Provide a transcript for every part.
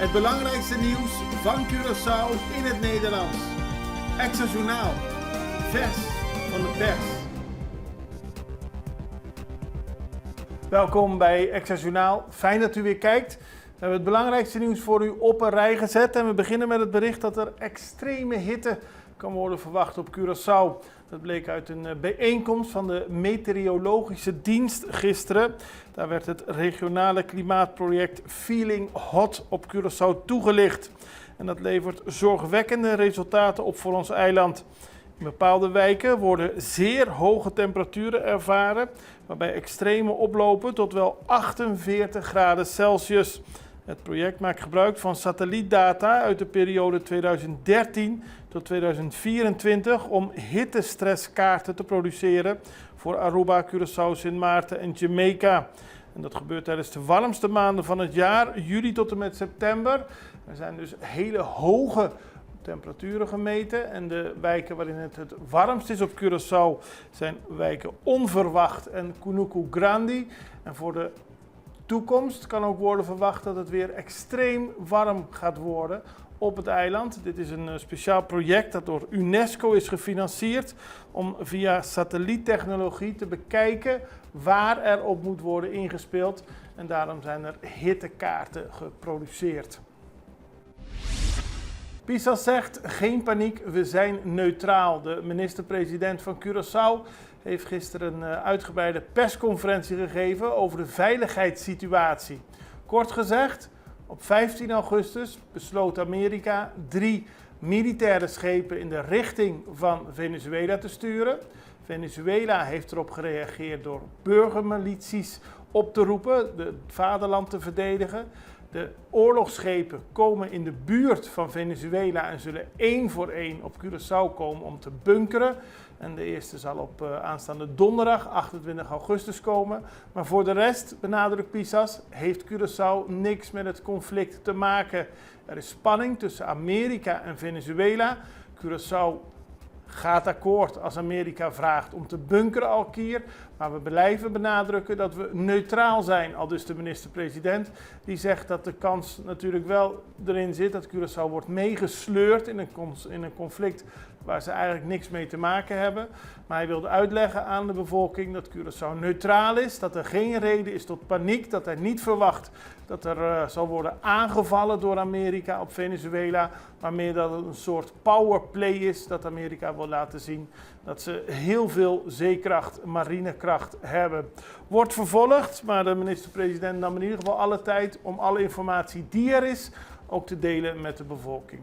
Het belangrijkste nieuws van Curaçao in het Nederlands. Extra Journaal. Vers van de pers. Welkom bij Extra Journaal. Fijn dat u weer kijkt. We hebben het belangrijkste nieuws voor u op een rij gezet. En we beginnen met het bericht dat er extreme hitte kan worden verwacht op Curaçao. Dat bleek uit een eh, bijeenkomst van de Meteorologische Dienst gisteren. Daar werd het regionale klimaatproject Feeling Hot op Curaçao toegelicht. En dat levert zorgwekkende resultaten op voor ons eiland. In bepaalde wijken worden zeer hoge temperaturen ervaren, waarbij extreme oplopen tot wel 48 graden Celsius. Het project maakt gebruik van satellietdata uit de periode 2013 tot 2024 om hittestresskaarten te produceren voor Aruba, Curaçao, Sint Maarten en Jamaica. En dat gebeurt tijdens de warmste maanden van het jaar, juli tot en met september. Er zijn dus hele hoge temperaturen gemeten. En de wijken waarin het het warmst is op Curaçao zijn wijken Onverwacht en Kunuku Grandi. En voor de toekomst kan ook worden verwacht dat het weer extreem warm gaat worden op het eiland. Dit is een eh, speciaal project dat door UNESCO is gefinancierd om via satelliettechnologie te bekijken waar er op moet worden ingespeeld. En daarom zijn er hittekaarten geproduceerd. Pisas zegt geen paniek, we zijn neutraal. De minister-president van Curaçao heeft gisteren een eh, uitgebreide persconferentie gegeven over de veiligheidssituatie. Kort gezegd, op 15 augustus besloot Amerika drie militaire schepen in de richting van Venezuela te sturen. Venezuela heeft erop gereageerd door burgermilities op te roepen, het vaderland te verdedigen. De oorlogsschepen komen in de buurt van Venezuela en zullen één voor één op Curaçao komen om te bunkeren. En de eerste zal op eh, aanstaande donderdag, 28 augustus, komen. Maar voor de rest, benadrukt Pisas, heeft Curaçao niks met het conflict te maken. Er is spanning tussen Amerika en Venezuela. Curaçao gaat akkoord als Amerika vraagt om te bunkeren al keer. Maar we blijven benadrukken dat we neutraal zijn, aldus de minister-president. Die zegt dat de kans natuurlijk wel erin zit dat Curaçao wordt meegesleurd in een, in een conflict waar ze eigenlijk niks mee te maken hebben. Maar hij wilde uitleggen aan de bevolking dat Curaçao neutraal is, dat er geen reden is tot paniek, dat hij niet verwacht dat er uh, zal worden aangevallen door Amerika op Venezuela, maar meer dat het een soort powerplay is dat Amerika wil laten zien dat ze heel veel zeekracht, marinekracht hebben. Wordt vervolgd, maar de minister-president nam in ieder geval alle tijd om alle informatie die er is ook te delen met de bevolking.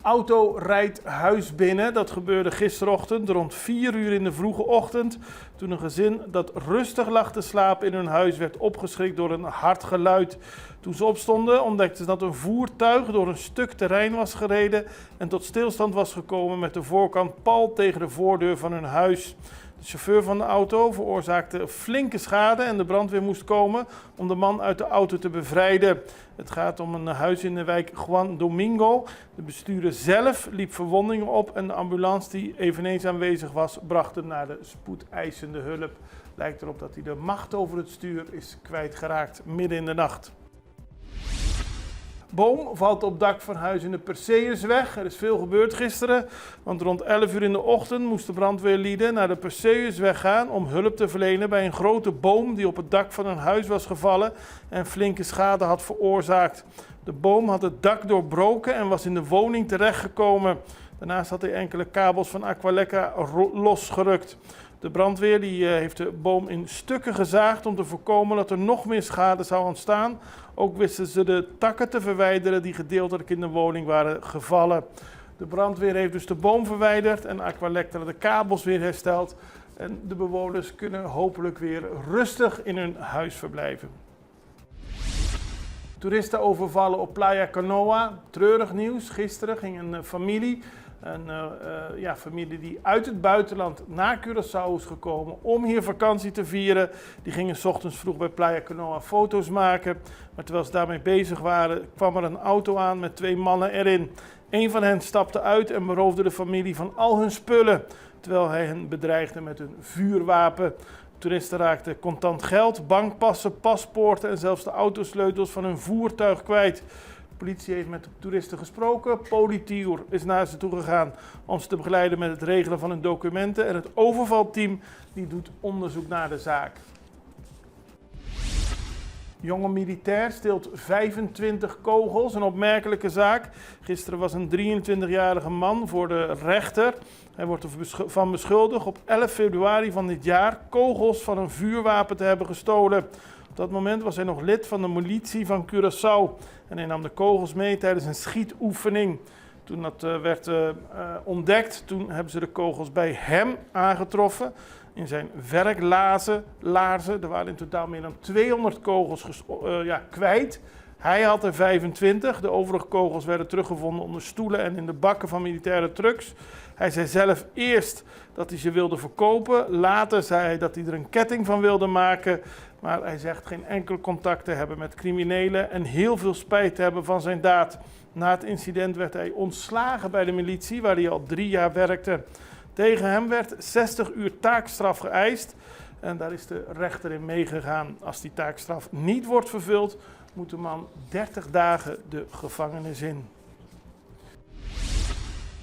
Auto rijdt huis binnen. Dat gebeurde gisterochtend rond 4 uur in de vroege ochtend. Toen een gezin dat rustig lag te slapen in hun huis werd opgeschrikt door een hard geluid. Toen ze opstonden ontdekten ze dat een voertuig door een stuk terrein was gereden en tot stilstand was gekomen met de voorkant pal tegen de voordeur van hun huis. De chauffeur van de auto veroorzaakte flinke schade en de brandweer moest komen om de man uit de auto te bevrijden. Het gaat om een huis in de wijk Juan Domingo. De bestuurder zelf liep verwondingen op en de ambulance die eveneens aanwezig was, bracht hem naar de spoedeisende hulp. Lijkt erop dat hij de macht over het stuur is kwijtgeraakt midden in de nacht. Boom valt op dak van huis in de Perseusweg. Er is veel gebeurd gisteren, want rond 11 uur in de ochtend moesten brandweerlieden naar de Perseusweg gaan om hulp te verlenen bij een grote boom die op het dak van een huis was gevallen en flinke schade had veroorzaakt. De boom had het dak doorbroken en was in de woning terechtgekomen. Daarnaast had hij enkele kabels van Aqualectra losgerukt. De brandweer die, eh, heeft de boom in stukken gezaagd om te voorkomen dat er nog meer schade zou ontstaan. Ook wisten ze de takken te verwijderen die gedeeltelijk in de woning waren gevallen. De brandweer heeft dus de boom verwijderd en Aqualectra de kabels weer hersteld. En de bewoners kunnen hopelijk weer rustig in hun huis verblijven. Toeristen overvallen op Playa Canoa. Treurig nieuws. Gisteren ging een eh, familie, een uh, ja, familie die uit het buitenland naar Curaçao is gekomen om hier vakantie te vieren. Die gingen s ochtends vroeg bij Playa Canoa foto's maken. Maar terwijl ze daarmee bezig waren, kwam er een auto aan met twee mannen erin. Een van hen stapte uit en beroofde de familie van al hun spullen, terwijl hij hen bedreigde met een vuurwapen. Toeristen raakten contant geld, bankpassen, paspoorten en zelfs de autosleutels van hun voertuig kwijt. De politie heeft met de toeristen gesproken. Politier is naar ze toe gegaan om ze te begeleiden met het regelen van hun documenten. En het overvalteam die doet onderzoek naar de zaak. Jonge militair steelt 25 kogels, een opmerkelijke zaak. Gisteren was een 23-jarige man voor de rechter. Hij wordt ervan beschuldigd op 11 februari van dit jaar kogels van een vuurwapen te hebben gestolen. Op dat moment was hij nog lid van de militie van Curaçao en hij nam de kogels mee tijdens een schietoefening. Toen dat werd ontdekt, toen hebben ze de kogels bij hem aangetroffen. In zijn werklaarzen. Laarzen. Er waren in totaal meer dan 200 kogels ja, kwijt. Hij had er 25. De overige kogels werden teruggevonden onder stoelen en in de bakken van militaire trucks. Hij zei zelf eerst dat hij ze wilde verkopen. Later zei hij dat hij er een ketting van wilde maken. Maar hij zegt geen enkel contact te hebben met criminelen en heel veel spijt te hebben van zijn daad. Na het incident werd hij ontslagen bij de militie, waar hij al 3 jaar werkte. Tegen hem werd 60 uur taakstraf geëist en daar is de rechter in meegegaan. Als die taakstraf niet wordt vervuld, moet de man 30 dagen de gevangenis in.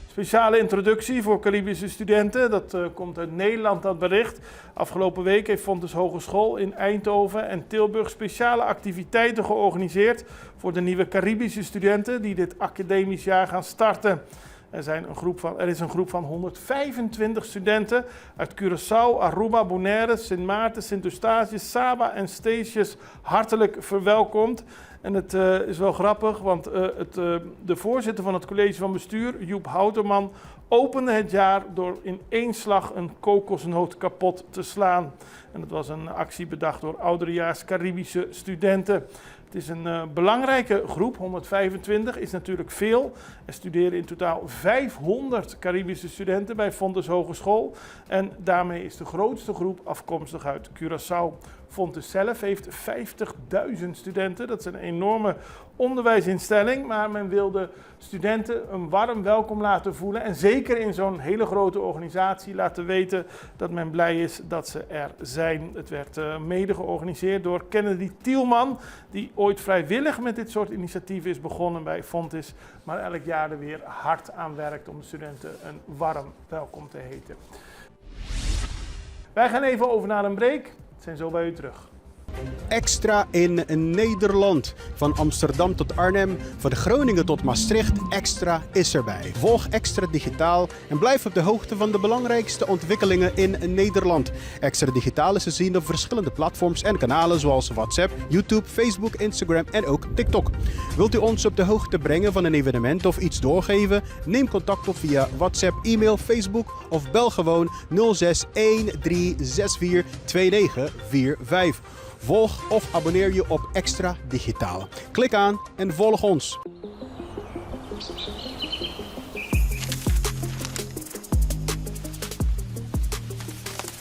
Speciale introductie voor Caribische studenten. Dat komt uit Nederland, dat bericht. Afgelopen week heeft Fontys Hogeschool in Eindhoven en Tilburg speciale activiteiten georganiseerd voor de nieuwe Caribische studenten die dit academisch jaar gaan starten. Er is een groep van 125 studenten uit Curaçao, Aruba, Bonaire, Sint Maarten, Sint Eustatius, Saba en Statius hartelijk verwelkomd. En het is wel grappig, want de voorzitter van het college van bestuur, Joep Houterman, opende het jaar door in één slag een kokosnoot kapot te slaan. En dat was een actie bedacht door ouderejaars Caribische studenten. Het is een belangrijke groep, 125 is natuurlijk veel. Er studeren in totaal 500 Caribische studenten bij Fontys Hogeschool. En daarmee is de grootste groep afkomstig uit Curaçao. Fontys zelf heeft 50.000 studenten. Dat is een enorme onderwijsinstelling. Maar men wil de studenten een warm welkom laten voelen. En zeker in zo'n hele grote organisatie laten weten dat men blij is dat ze er zijn. Het werd mede georganiseerd door Kennedy Tielman, die ooit vrijwillig met dit soort initiatieven is begonnen bij Fontys. Maar elk jaar er weer hard aan werkt om de studenten een warm welkom te heten. Wij gaan even over naar een break. We zijn zo bij u terug. Extra in Nederland. Van Amsterdam tot Arnhem, van Groningen tot Maastricht, Extra is erbij. Volg Extra Digitaal en blijf op de hoogte van de belangrijkste ontwikkelingen in Nederland. Extra Digitaal is te zien op verschillende platforms en kanalen zoals WhatsApp, YouTube, Facebook, Instagram en ook TikTok. Wilt u ons op de hoogte brengen van een evenement of iets doorgeven? Neem contact op via WhatsApp, e-mail, Facebook of bel gewoon 06 1364 2945. Volg of abonneer je op Extra Digitaal. Klik aan en volg ons.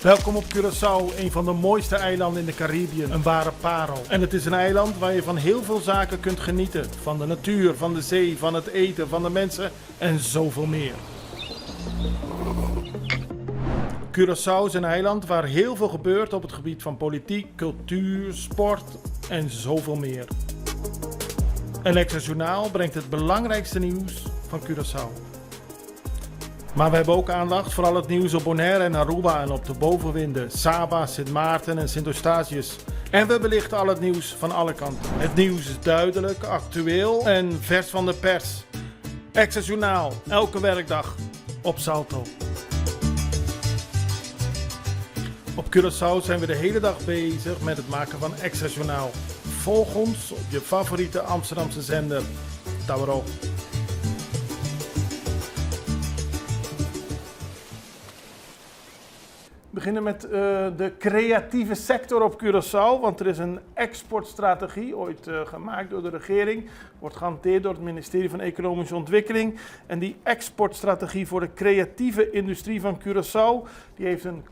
Welkom op Curaçao, een van de mooiste eilanden in de Caribbean. Een ware parel. En het is een eiland waar je van heel veel zaken kunt genieten. Van de natuur, van de zee, van het eten, van de mensen en zoveel meer. Curaçao is een eiland waar heel veel gebeurt op het gebied van politiek, cultuur, sport en zoveel meer. En Extra Journaal brengt het belangrijkste nieuws van Curaçao. Maar we hebben ook aandacht voor al het nieuws op Bonaire en Aruba en op de bovenwinden, Saba, Sint Maarten en Sint Eustatius. En we belichten al het nieuws van alle kanten. Het nieuws is duidelijk, actueel en vers van de pers. Extra Journaal, elke werkdag op Salto. Op Curaçao zijn we de hele dag bezig met het maken van Extra Journaal. Volg ons op je favoriete Amsterdamse zender. Tabaro. We beginnen met de creatieve sector op Curaçao, want er is een exportstrategie ooit gemaakt door de regering, wordt gehanteerd door het ministerie van Economische Ontwikkeling. En die exportstrategie voor de creatieve industrie van Curaçao, die heeft een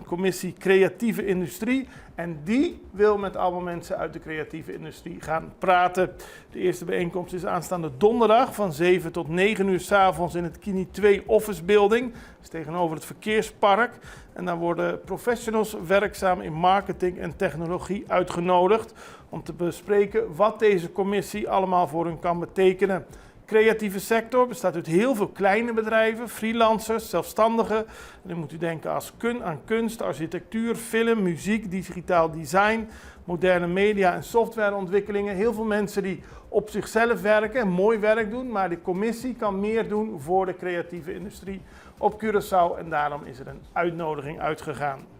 commissie creatieve industrie. En die wil met allemaal mensen uit de creatieve industrie gaan praten. De eerste bijeenkomst is aanstaande donderdag van 7 tot 9 uur 's avonds in het Kini 2 Office Building. Dat is tegenover het verkeerspark. En daar worden professionals werkzaam in marketing en technologie uitgenodigd om te bespreken wat deze commissie allemaal voor hun kan betekenen. Creatieve sector bestaat uit heel veel kleine bedrijven, freelancers, zelfstandigen. En dan moet u denken als kun, aan kunst, architectuur, film, muziek, digitaal design, moderne media en softwareontwikkelingen. Heel veel mensen die op zichzelf werken en mooi werk doen, maar de commissie kan meer doen voor de creatieve industrie op Curaçao en daarom is er een uitnodiging uitgegaan.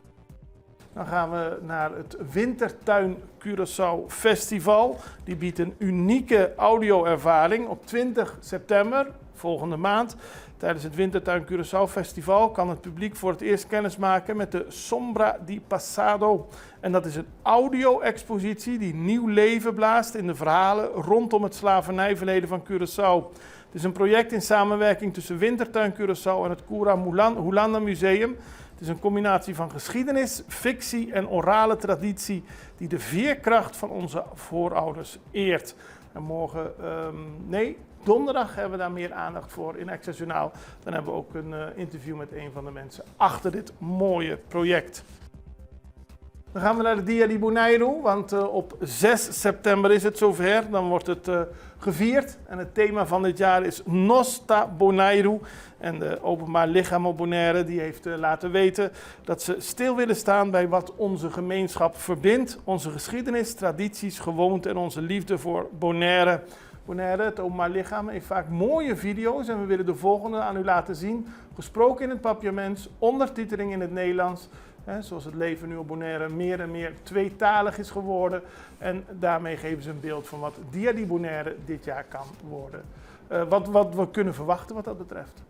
Dan gaan we naar het Wintertuin Curaçao Festival. Die biedt een unieke audio-ervaring op 20 september, volgende maand. Tijdens het Wintertuin Curaçao Festival kan het publiek voor het eerst kennis maken met de Sombra di Pasado. En dat is een audio-expositie die nieuw leven blaast in de verhalen rondom het slavernijverleden van Curaçao. Het is een project in samenwerking tussen Wintertuin Curaçao en het Kura Hulanda Museum. Het is een combinatie van geschiedenis, fictie en orale traditie die de veerkracht van onze voorouders eert. En morgen, nee, donderdag hebben we daar meer aandacht voor in Extra Journaal. Dan hebben we ook een interview met een van de mensen achter dit mooie project. Dan gaan we naar de Dia di Boneiru, want op 6 september is het zover. Dan wordt het gevierd en het thema van dit jaar is Nos ta Boneiru. En de openbaar lichaam op Bonaire die heeft laten weten dat ze stil willen staan bij wat onze gemeenschap verbindt. Onze geschiedenis, tradities, gewoonten en onze liefde voor Bonaire. Bonaire, het openbaar lichaam, heeft vaak mooie video's en we willen de volgende aan u laten zien. Gesproken in het Papiaments, ondertiteling in het Nederlands. Hè, zoals het leven nu op Bonaire meer en meer tweetalig is geworden. En daarmee geven ze een beeld van wat Dia di Bonaire dit jaar kan worden. Wat we kunnen verwachten wat dat betreft.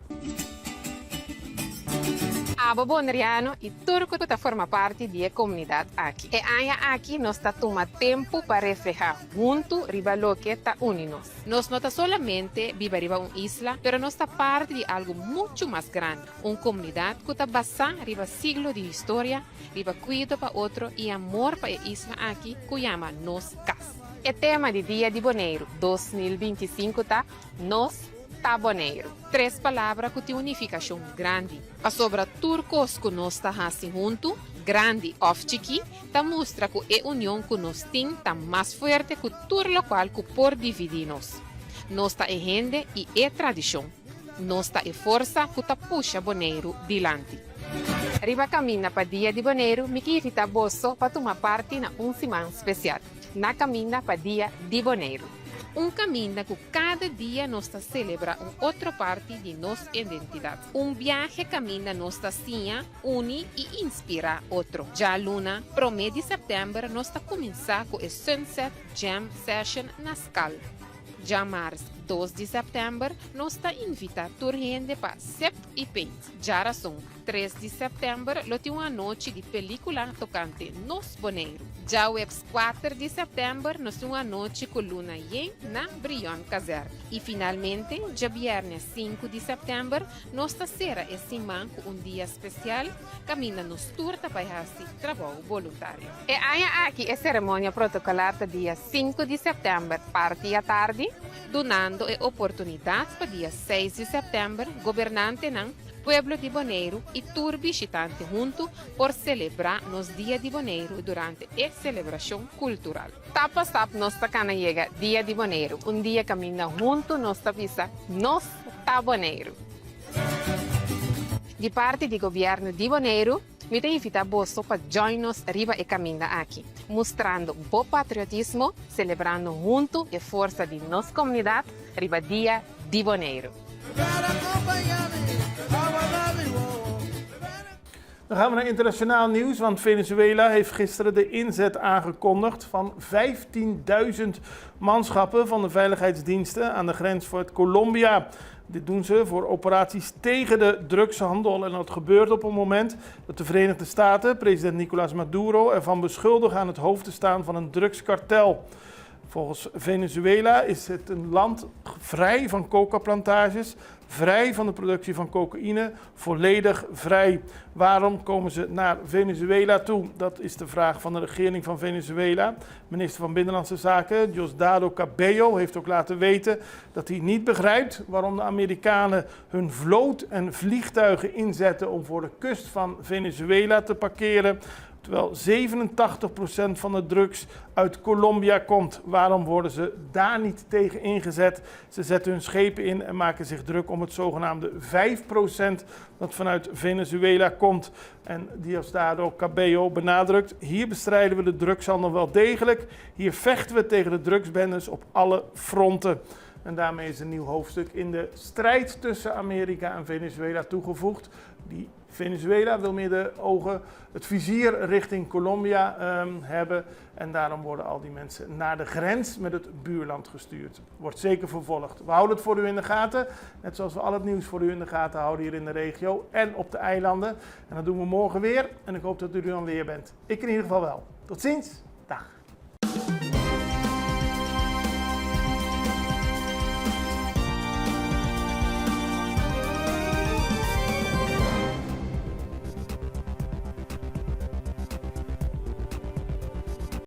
Abo boneriano i tur ku ta forma parti di e komunidat aki. E aña aki nos ta tuma tempu pa reflehá huntu riba loke ta uni nos. Nos no ta solamente biba riba un isla, pero nos ta parti di algu muchu mas grandi. Un komunidat ku ta basá riba siglo di historia, riba kuido pa otro i amor pa e isla aki ku yama nos kas. E tema di Dia di Boneiru 2025 ta Nos ta Boneiru. Tres palabra ku tin un nifikashon grandi. Pasobra tur kos ku nos ta hasi huntu, grandi òf chikí, ta mustra ku e union ku nos tin ta mas fuerte ku tur lokual ku por dividí nos. Nos ta e hende i e tradishon. Nos ta e forsa ku ta pusha Boneiru dilanti. Riba kaminda pa Dia di Boneiru mi ke invitá boso pa tuma parti na un siman spesial. Na kaminda pa Dia di Boneiru. Un kaminda ku kada dia nos ta selebrá un otro parti di nos identidat. Un biahe kaminda nos ta siña, uni i inspirá otro. Djaluna, promé di sèptèmber nos ta kuminsá ku e Sunset Jam Session na Skal. Djamars, dos di sèptèmber, nos ta invitá tur hende pa Sip i Paint. Djarason, tres di sèptèmber, lo tin un anochi di pelíkula tokante nos Boneiru. Djaweps kuater di sèptèmber nos tin un anochi ku luna yen na Brion Kazerne. I finalmente, djabièrnè sinku di sèptèmber, nos ta sera e siman ku un dia spesial kaminda nos tur ta bai hasi trabou boluntario. E aña aki e seremonia protokolar ta dia sinku di sèptèmber parti atardi. Dunando e oportunidat pa dia seis di sèptèmber gobernantenan, pueblo di Boneiru i tur bishitante huntu por selebrá nos Dia di Boneiru durante e selebrashon kultural. Stap pa stap nos ta kana yega Dia di Boneiru, un dia kaminda huntu nos ta bisa Nos ta Boneiru! Di parti di Gobièrnu di Boneiru, mi ta invitá boso pa join nos riba e kaminda aki, mustrando bo patriotismo, selebrando huntu e forsa di nos komunidat riba Dia di Boneiru. Dan gaan we naar internationaal nieuws, want Venezuela heeft gisteren de inzet aangekondigd van 15.000 manschappen van de veiligheidsdiensten aan de grens voor het Colombia. Dit doen ze voor operaties tegen de drugshandel. En dat gebeurt op een moment dat de Verenigde Staten president Nicolás Maduro ervan beschuldigen aan het hoofd te staan van een drugskartel. Volgens Venezuela is het een land vrij van coca-plantages, vrij van de productie van cocaïne, volledig vrij. Waarom komen ze naar Venezuela toe? Dat is de vraag van de regering van Venezuela. Minister van Binnenlandse Zaken Diosdado Cabello heeft ook laten weten dat hij niet begrijpt waarom de Amerikanen hun vloot en vliegtuigen inzetten om voor de kust van Venezuela te parkeren. Terwijl 87% van de drugs uit Colombia komt. Waarom worden ze daar niet tegen ingezet? Ze zetten hun schepen in en maken zich druk om het zogenaamde 5% dat vanuit Venezuela komt. En Diosdado Cabello benadrukt: hier bestrijden we de drugshandel wel degelijk. Hier vechten we tegen de drugsbendes op alle fronten. En daarmee is een nieuw hoofdstuk in de strijd tussen Amerika en Venezuela toegevoegd. Die Venezuela wil meer de ogen, het vizier richting Colombia hebben. En daarom worden al die mensen naar de grens met het buurland gestuurd. Wordt zeker vervolgd. We houden het voor u in de gaten. Net zoals we al het nieuws voor u in de gaten houden hier in de regio en op de eilanden. En dat doen we morgen weer. En ik hoop dat u er dan weer bent. Ik in ieder geval wel. Tot ziens. Dag.